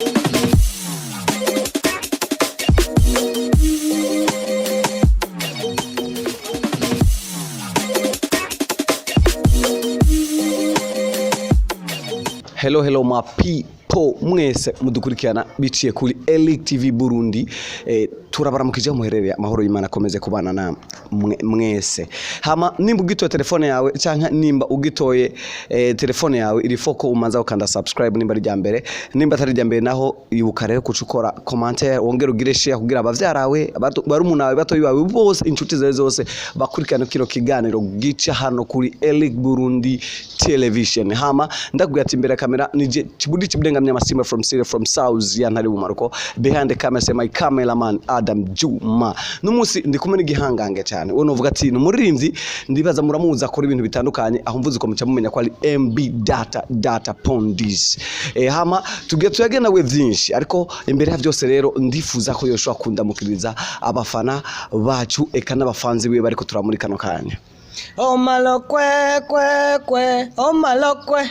Hello, hello my people, mwese mudukurikirana biciye kuri Elic TV Burundi. Turabaramukije aho muherereye, amahoro y'Imana akomeze kubana na mwese. Hama nimba ugitoye telefone yawe canke nimba ugitoye telefone yawe iri foko, umanza ukanda subscribe nimba ari rya mbere. Nimba atari rya mbere naho, ibuka rero kuca ukora commentaire, wongere ugire share kugira abavyarawe, barumuna bawe, batoyi bawe bose, inshuti zawe zose bakurikirana kino kiganiro gica hano kuri Elic Burundi Television. Hama ndakubwira ati imbere ya kamera nije Kibudi Kibudengamya Masimba from Syria, from South ya Ntare Bumaruko. Behind the camera say my cameraman Adam Juma. N'umunsi ndi kumwe n'igihangange cyane, uwo novuga ati ni umuririmbyi, ndibaza muramuzi, akora ibintu bitandukanye. Aho mvuze ko muca mumenya ko ari MB Data, Data Pondis. Hama tugiye tuyage nawe vyinshi, ariko imbere ya byose rero ndifuza ko yoshobora kundamukiriza abafana bacu eka n'abafanzi biwe bariko turamuri kano kanya. Oh malokwe kwe kwe, oh malokwe.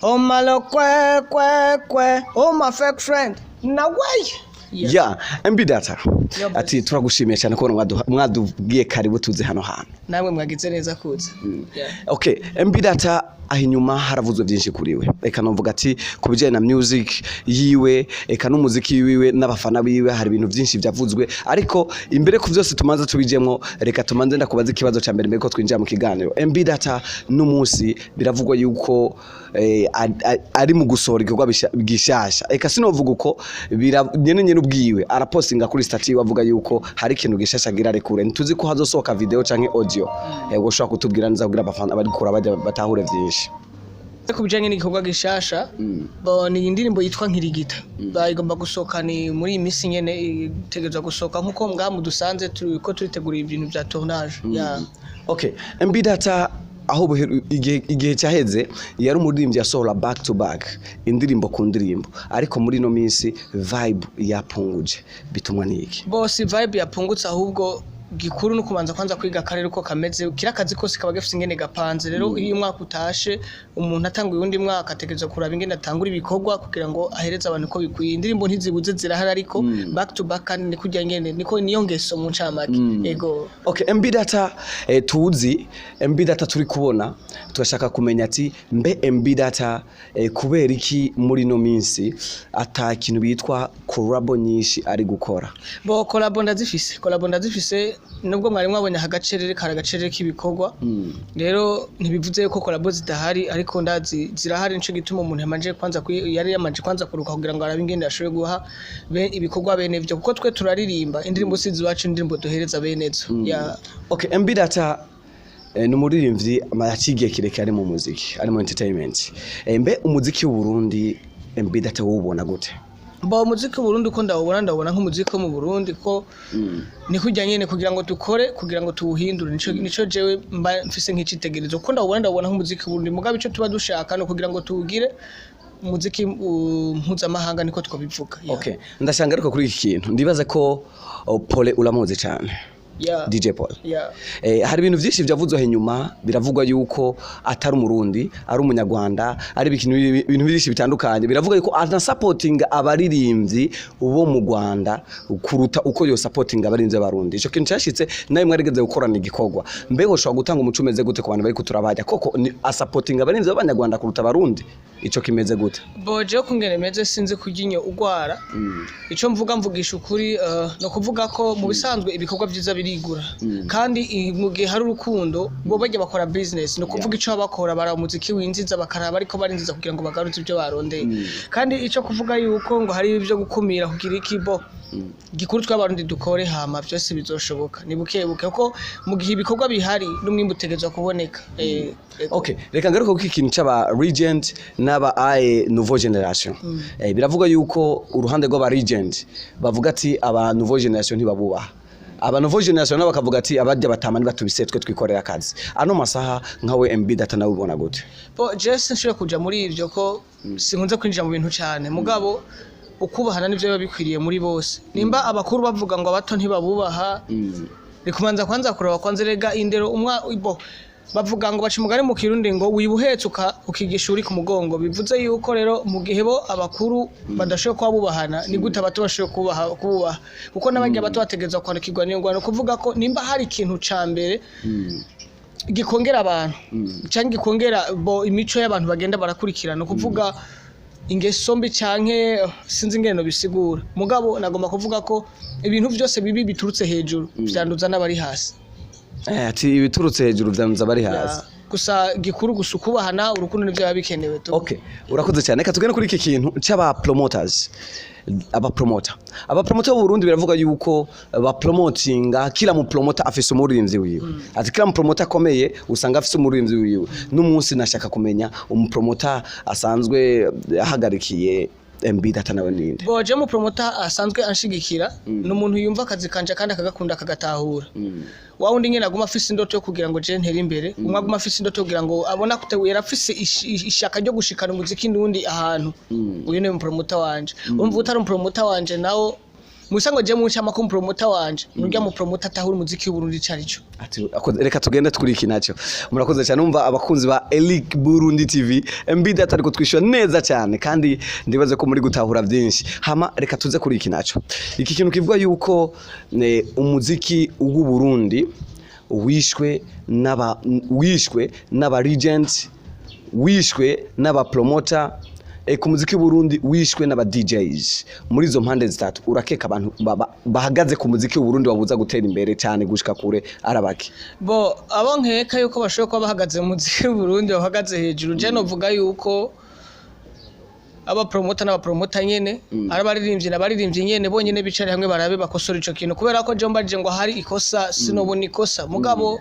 Oh malokwe kwe kwe, oh my fake friend. Na way. Yeah, MB Data. Yo, boss. Ati turagushimiye cyane kubona mwadubwiye karibu tuze hano hantu. Namwe mwagize neza kuza. Yeah. Okay, MB Data, aho inyuma haravuzwe byinshi kuri we. Reka novuga ati ku bijyanye na music yiwe, eka n'umuziki wiwe n'abafana biwe, hari ibintu byinshi byavuzwe. Ariko imbere ku byose tumanza tubijemwo, reka tumanze ndakubaza ikibazo cya mbere mbere ko twinjira mu kiganiro. MB Data n'umunsi biravugwa yuko ari mu gusohora igikorwa gishasha. Eka sinovuga uko nyene nyene ubwiwe arapostinga kuri status yiwe avuga yuko hari ikintu gishasha agira arekure. Ntituzi ko hazosohoka video canke audio. Ushobora kutubwira neza kugira abafana bari gukura bajya batahure vyinshi? Ku bijanye n'igikorwa gishasha, bo ni indirimbo yitwa Nkirigita. Bayigomba gusohoka ni muri iyi minsi nyene, itegerezwa gusohoka nkuko ngaha dusanze turiko turitegura ibintu vya tournage. Yeah. Okay, MB Data, aho igihe cyaheze yari umuririmbyi yasohora back to back, indirimbo ku ndirimbo, ariko muri ino minsi vibe yapunguje, bitumwa n'iki? Bose vibe yapungutse, ahubwo gikuru no kubanza kwanza kwiga akarere uko kameze. Kira kazi kose kaba gafise ingene gapanze. Rero iyo umwaka utashe, umuntu atanguye uwundi mwaka, ategerezwa kuraba ingene atangura ibikorwa kugira ngo ahereze abantu uko bikwiye. Indirimbo ntizibuze, zirahari, ariko back to back kandi ni kurya ngene niko niyo ngeso mu ncamake, ego. Okay, MB Data, tuzi MB Data turi kubona, turashaka kumenya ati mbe MB Data, kubera iki muri ino minsi ata kintu bitwa collabo nyinshi ari gukora? Bo collabo ndazifise, collabo ndazifise, nubwo mwari mwabonye aka gacerere kari agacerere k'ibikorwa. Rero ntibivuze yuko collabo zidahari, ariko ndazi zirahari. Nico gituma umuntu yamanje kwanza yari yamanje kwanza kuruka kugira ngo arabe ingene ashoboye guha ibikorwa bene vyo, kuko twe turaririmba indirimbo si iwacu, indirimbo duhereza bene zo ya. Okay, MB Data, ni umuririmbyi yaciye kirekire ari mu muziki, ari mu entertainment. Mbe umuziki w'u Burundi, MB Data, wubona gute? Bo umuziki w'u Burundi uko ndawubona, ndawubona nk'umuziki wo mu Burundi, ko ni kurya nyene kugira ngo dukore, kugira ngo tuwuhindure. Nico jewe mba mfise nk'icitegererezo. Kuko ndawubona nk'umuziki w'u Burundi, mugabo ico tuba dushaka no kugira ngo tuwugire umuziki mpuzamahanga, niko twabivuga. Yeah. Okay, ndashanga ariko kuri iki kintu ndibaza ko, oh, Pole uramuzi cyane? Yeah. DJ Paul. Yeah. Hari ibintu byinshi byavuzwe inyuma, biravugwa yuko atari umurundi, ari umunyarwanda, ari ibintu byinshi bitandukanye. Biravuga yuko anasapotinga abaririmbyi bo mu Rwanda kuruta uko yo sapotinga abaririmbyi b'abarundi. Ico kintu cyashitse nawe mwarigeze gukorana igikorwa. Mbega ushobora gutanga umuco umeze gute ku bantu bari kuturabajya? Koko ni asapotinga abaririmbyi b'abanyarwanda kuruta abarundi? Ico kimeze gute? Bo jewe kungene meze, sinzi kurya inyo ugwara. Ico mvuga, mvugisha ukuri, no kuvuga ko mu bisanzwe ibikorwa vyiza birigura, kandi mu gihe hari urukundo, bo bajya bakora business, no kuvuga ico bakora bara umuziki winjiza, bakaraba ariko barinjiza kugira ngo bagaruze ibyo barondeye. Kandi ico kuvuga yuko ngo hari ibyo gukumira kugira iki, bo gikuru tw'abarundi dukore, hama byose bizoshoboka, ni buke buke, kuko mu gihe ibikorwa bihari n'umwimbu utegerezwa kuboneka. Okay, reka ngaruke ku ikintu c'aba legend n'aba ae nouveau generation. Biravuga yuko uruhande rw'aba legend bavuga ati aba nouveau generation ntibabubaha. Aba nouveau generation nabo bakavuga ati abajya batama nibatubise twe twikorera akazi. Ano masaha nkawe MB Data nawe ubona gute? Bo je sinshobora kuja muri ivyo ko sinkunze kwinjira mu bintu cyane, mugabo ukubahana nivyo biba bikwiriye muri bose. Nimba abakuru bavuga ngo abato ntibabubaha, rikumanza kwanza kuraba kwanza rega indero umwa bo. Bavuga ngo baca umugani mu Kirundi ngo wibuhetse ukigisha uri ku mugongo. Bivuze yuko rero mu gihe bo abakuru badashoboye kuba bubahana, ni gute abato bashoboye kubaha? Kuko n'abagiye bato bategerezwa kwandikirwa n'iyo ngwano. Kuvuga ko nimba hari ikintu ca mbere gikongera abantu canke gikongera bo imico y'abantu bagenda barakurikirana, kuvuga ingeso mbi canke sinzi ingene bisigura, mugabo nagomba kuvuga ko ibintu byose bibi biturutse hejuru vyanduza n'abari hasi. Ati ibiturutse hejuru vyanduza abari hasi. Gusa gikuru gusa ukubahana, urukundo, nivyo biba bikenewe tu. Okay, urakoze cyane. Reka tugende kuri iki kintu c'aba promoters. Aba promoter b'u Burundi biravuga yuko ba promotinga, kila mu promoter afise umuririmbyi wiwe. Ati kila mu promoter akomeye usanga afise umuririmbyi wiwe. N'umunsi nashaka kumenya umu promoter asanzwe ahagarikiye MB Data nawe ninde? Bo je mu promoter asanzwe anshigikira ni umuntu yumva akazi kanje kandi akagakunda, akagatahura. Wa wundi nyene aguma afise indoto yo kugira ngo je ntere imbere, umwe aguma afise indoto yo kugira ngo abona kute afise ishaka ryo gushikana umuziki n'undi ahantu. Uyu ni umupromoter wanje. Umva, utari umupromoter wanje nawo musa ngo je mu ncama ko umupromoter wanje nurya mu promoter atahura umuziki w'Uburundi ico arico. Ati reka tugende kuri iki nacyo. Murakoze cyane. Umva, abakunzi ba Elic Burundi TV, MB Data ariko twishyura neza cyane kandi ndibaze ko muri gutahura byinshi. Hama reka tuze kuri iki nacyo, iki kintu kivuga yuko umuziki w'u Burundi wishwe n'aba regent, wishwe n'aba promoter, ku muziki w'u Burundi wishwe n'aba DJs. Muri izo mpande zitatu, urakeka abantu bahagaze ku muziki w'u Burundi babuza gutera imbere cyane gushika kure arabaki? Bo abo nkeka yuko bashobora kuba bahagaze mu muziki w'Uburundi, bahagaze hejuru, je novuga yuko aba promoter n'aba promoter nyene, ari abaririmbyi n'abaririmbyi nyene, bonyene bicare hamwe barabe bakosora ico kintu, kubera ko je mbajije ngo hari ikosa, sinobona ikosa. Mugabo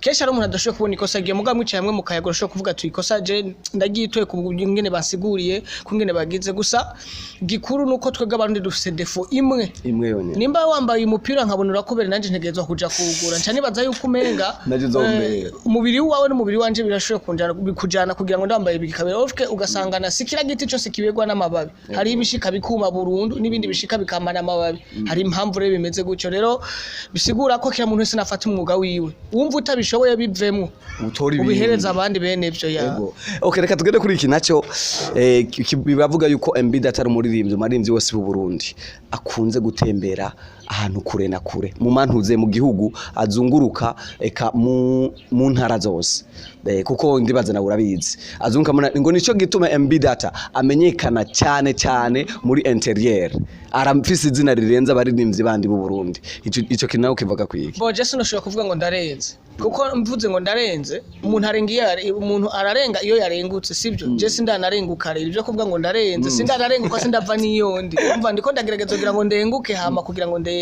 kenshi hari umuntu adashoboye kubona ikosa agiye, mugabo mwicaye hamwe mukayaga urashobora kuvuga ati ikosa je ndaryitoye ku ngene basiguriye, ku ngene bagize. Gusa gikuru nuko twebwe Abarundi dufise défaut imwe. Imwe yonyene. Nimba wambaye umupira nkabona urakubera, nanje ntegerezwa kuja kuwugura, nca nibaza yuko umenga Naje nzombera. Umubiri wawe n'umubiri wanje birashoboye kunjana kujana kugira ngo ndambaye bikabera ofke, ugasanga na sikira giti cose kiberwa n'amababi. Hari ibishika bikuma burundu n'ibindi bishika bikamana amababi. Hari impamvu rero bimeze gutyo. Rero bisigura ko kila muntu wese nafata umwuga wiwe, wumva utabishoboye bivemwo, utora ibindi. Ubihereza abandi bene ivyo ya. Yego. Okay, reka tugende kuri iki nacyo. Biravuga yuko MB Data ari umuririmbyi, umuririmbyi wose w'u Burundi akunze gutembera ahantu kure na kure mu mantuze mu gihugu, azunguruka eka mu ntara zose, kuko ndibaza nawe urabizi, azunguruka ngo nico gituma MB Data amenyekana cyane cyane muri intérieur, aramfise izina rirenze abaririmbyi bandi b'u Burundi. Ico kintu nawe kivuga kwiki? Bo je sinashobora kuvuga ngo ndarenze, kuko mvuze ngo ndarenze, umuntu arenga iyo umuntu ararenga iyo yarengutse, sibyo? Je sindanarenguka. Rero ibyo kuvuga ngo ndarenze, sindanarenguka, sindava n'iyo ndi. Umva, ndiko ndagerageza kugira ngo ndenguke, hama kugira ngo ndenge.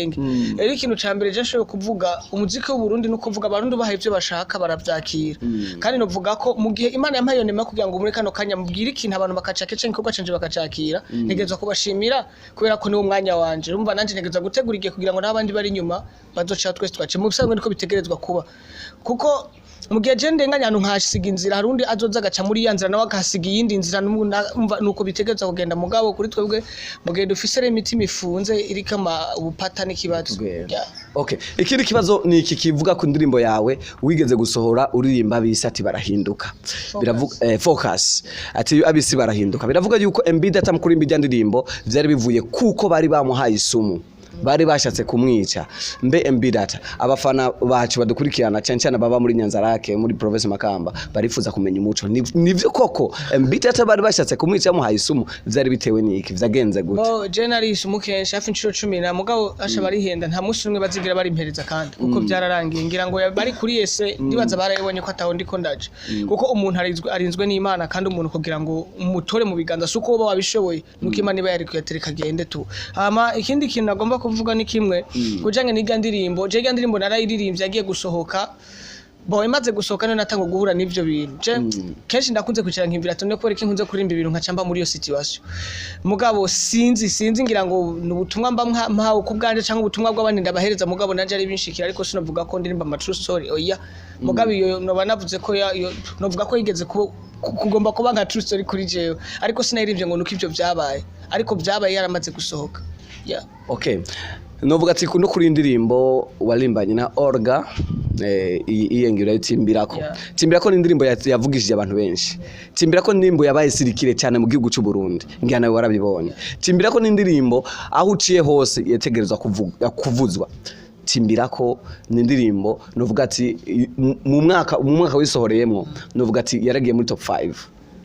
Rero ikintu ca mbere je nshobora kuvuga, umuziki w'u Burundi no kuvuga Abarundi bahaye ivyo bashaka baravyakira. Kandi novuga ko mu gihe Imana yampaye iyo nema kugira ngo muri kano kanya mubwire ikintu abantu bakacaka canke igikorwa canje bakacakira, ntegerezwa kubashimira kubera ko niwo mwanya wanje. Urumva, nanje ntegerezwa gutegura igihe kugira ngo n'abandi bari inyuma bazoca twese twace. Mu bisanzwe niko bitegerezwa kuba, kuko mu gihe je ndenganya ahantu nkahasiga inzira, hari undi azoza agaca muri ya nzira nawe akahasiga iyindi nzira. Umva, nuko bitegerezwa kugenda. Mugabo kuri twebwe mu gihe dufise rero imitima ifunze iriko ubupata n'ikibazo. Tugenda. Yeah. Okay, ikindi kibazo ni iki kivuga ku ndirimbo yawe wigeze gusohora uririmba bise ati barahinduka. Biravuga focus, ati abisi barahinduka. Biravuga yuko MB Data mu kuririmba ijya ndirimbo vyari bivuye kuko bari bamuhaye isumu, bari bashatse kumwica. Mbe MB Data, abafana bacu badukurikirana cyane cyane baba muri Nyanzarake, muri province Makamba, barifuza kumenya umuco. Nivyo koko MB Data bari bashatse kumwica bamuhaye isumu? Vyari bitewe n'iki? Vyagenze gute? Bo je narishe umukenshi hafi inshuro 10 na mugabo asha barihenda, nta munsi umwe bazigira barimpereza kandi kuko byararangiye. Ngira ngo bari kuri ese ndibaza barayibonye ko ataho ndiko ndaje, kuko umuntu arinzwe n'Imana. Kandi umuntu kugira ngo umutore mu biganza suko uba wabishoboye, nuko Imana iba yari kuyatereka agende tu. Hama ikindi kintu nagomba kuvuga ni kimwe kujanye n'irya ndirimbo. Je irya ndirimbo narayiririmbye yagiye gusohoka. Bo imaze gusohoka niyo natanga guhura n'ivyo bintu. Je kenshi ndakunze kwicara nkimvira ati none kubera iki nkunze kuririmba ibintu nkaca mba muri iyo situation? Mugabo sinzi, ngira ngo ni ubutumwa mba mpawe ku bwanje canke ubutumwa bw'abandi ndabahereza, mugabo nanje ari binshikira. Ariko sinovuga ko ndirimba ama true story, oya. Mugabo iyo noba navuze ko novuga ko yigeze kugomba kuba nka true story kuri jewe, ariko sinayirimbye ngo nuko ivyo vyabaye, ariko vyabaye yaramaze gusohoka, yeah. Okay. Novuga ati no kuri indirimbo warimbanye na Orga, iyi iyengero yitimbirako. Timbirako ni indirimbo yavugishije abantu benshi. Timbirako ni indirimbo yabaye sirikire cyane mu gihugu cy'u Burundi, ngira nawe warabibonye. Timbirako ni indirimbo aho uciye hose yategerezwa kuvuzwa. Timbirako ni indirimbo novuga ati mu mwaka wisohoreyemwo, novuga ati yaragiye muri top 5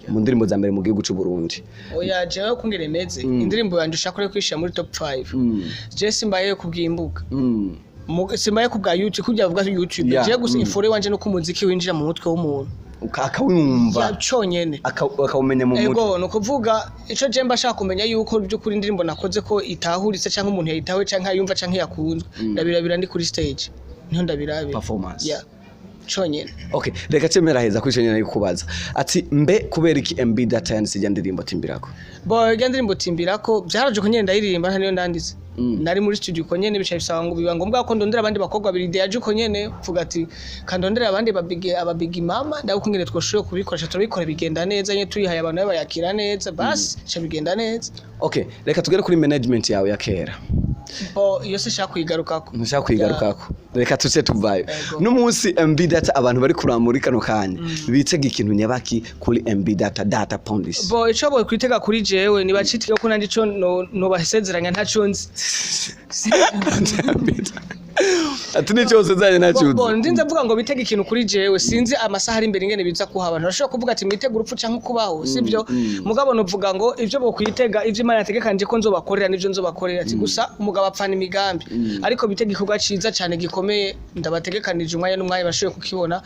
mu ndirimbo za mbere mu gihugu cy'u Burundi. Oya, jewe kungere meze, indirimbo yanje ushaka rero kwishyira muri top 5, je simbaye kubwimbuka, simbaye kubwa YouTube, kujya vuga YouTube. Je gusa ifore wanje no kumuziki winjira mu mutwe w'umuntu. Akawumva. Ya, conyene. Akawumenya mu mutwe. Ego, ni ukuvuga ico je mba shaka kumenya yuko by'ukuri indirimbo nakoze ko itahuritse, canke umuntu yayitahuye, canke ayumva, canke yakunzwe, ndabirabira ndi kuri stage, niho ndabirabira. Performance. Yeah, conyene. Okay, reka cemera heza kuri ico nyene kubaza. Ati mbe kubera iki MB Data yanditse ijya ndirimbo Timbirako? Bo, irya ndirimbo Timbirako byaraje ko nyene ndayiririmba, nta niyo ndanditse. Nari muri studio uko nyene, bica bisaba ngo biba ngombwa ko ndondera abandi bakobwa babiri. Idée yaje uko nyene, mvuga ati kandondera abandi babige, ababigi mama, ndabuko ngene twoshoboye kubikoresha, turabikora bigenda neza nyene, tuyihaye abantu bayakira neza, basi bica bigenda neza. Okay, reka tugere kuri management yawe ya kera. Bo, iyo se shaka kuyigarukako. Ntushaka kuyigarukako, reka tuce tuvayo. Ego. N'umunsi MB Data, abantu bari kuraba muri kano kanya bitega ikintu nyabaki kuri MB Data, Data Pondis? Bo, ico bo kwitega kuri jewe nibacitike ko nanje ico no basezeranya ntaco nzi. Ati ni cyose zanye Bo, ntacyuzi. ndinze mvuga ngo bitege ikintu kuri jewe, sinzi amasaha ari imbere ingene biza kuha. Abantu bashobora kuvuga ati mwitege urupfu canke kubaho, sivyo? Mugabo novuga ngo ivyo bokwitega, ivyo Imana yategekanje ko nzobakorera nivyo nzobakorera. Ati gusa umugabo apfana imigambi, ariko bitege igikorwa ciza cane gikomeye ndabategekanije, umwanya n'umwanya bashoboye kukibona.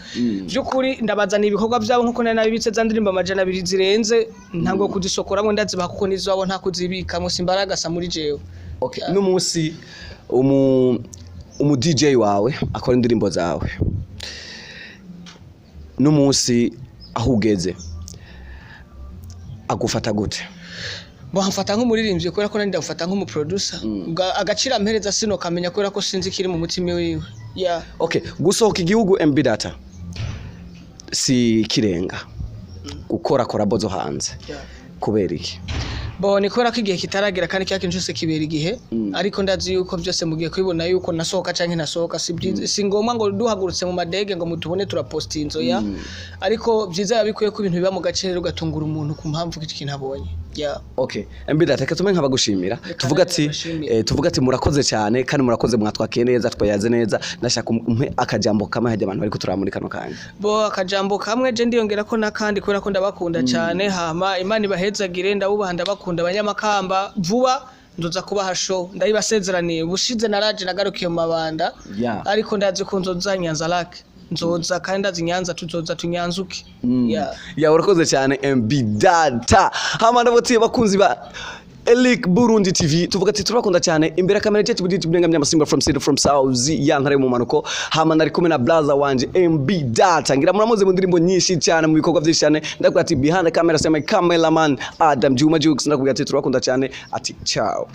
Vy'ukuri ndabazana ibikorwa vyabo nkuko nari nabibitse za ndirimbo 200 zirenze, ntabwo kuzisokoramwo, ndazibaha kuko nizabo, nta kuzibikamwo, simbaragasa muri jewe. Okay, n'umunsi umu DJ wawe akora indirimbo zawe, n'umunsi aho ugeze agufata gute? Bo, mfata nk'umuririmbyi kubera ko nari ndagufata nk'umuproducer. Agaciro ampereza sino kamenya kubera ko sinzi ikiri mu mutima wiwe, yeah. Okay, gusohoka igihugu, MB Data, si kirenga gukora collabo zo hanze. Kubera iki? Bo, ni kubera ko igihe kitaragera, kandi kiriya kintu cyose kibera igihe. Ariko ndazi yuko byose mugiye kubibona yuko nasohoka canke ntasohoka. Si byiza, si ngombwa ngo duhagurutse mu madege ngo mutubone turaposta inzo ya, ariko byiza biba bikwiye ko ibintu biba mu gace rero, ugatungura umuntu ku mpamvu ikintu abonye, yeah. Okay, MB Data, reka tume nk'abagushimira. Reka Tuvuga nanjye ati ndabashimira. Tuvuga ati murakoze cyane, kandi murakoze, mwatwakiye neza, twayaze neza. Ndashaka umpe akajambo kamwe hajya abantu bari kuturaba muri kano kanya. Bo, akajambo kamwe je ndiyongera ko nakandi kubera ko ndabakunda cyane. Hama Imana ibahezagire, ndabubaha, ndabakunda abanyamakamba. Vuba nzoza kubaha show, ndabibasezeraniye. Ubushize naraje nagarukiye mu mabanda, ariko ndazi ko nzoza Nyanza Lake, nzoza, kandi ndazi Nyanza tuzoza tunyanzuke, yeah. Ya, urakoze cyane MB Data. Hama ndavuga bakunzi ba Elic Burundi TV, tuvuga ati turakunda cyane. Imbere ya kamera cyacu buditi burenga myamasimba from city from south ya ntare mu manuko. Hama nari kumwe na blaza wanje MB Data, ngira muramuze mu ndirimbo nyinshi cyane, mu bikorwa byinshi cyane. Ndavuga ati behind the camera sema cameraman Adam Juma Jux. Ndavuga ati turakunda cyane, ati ciao.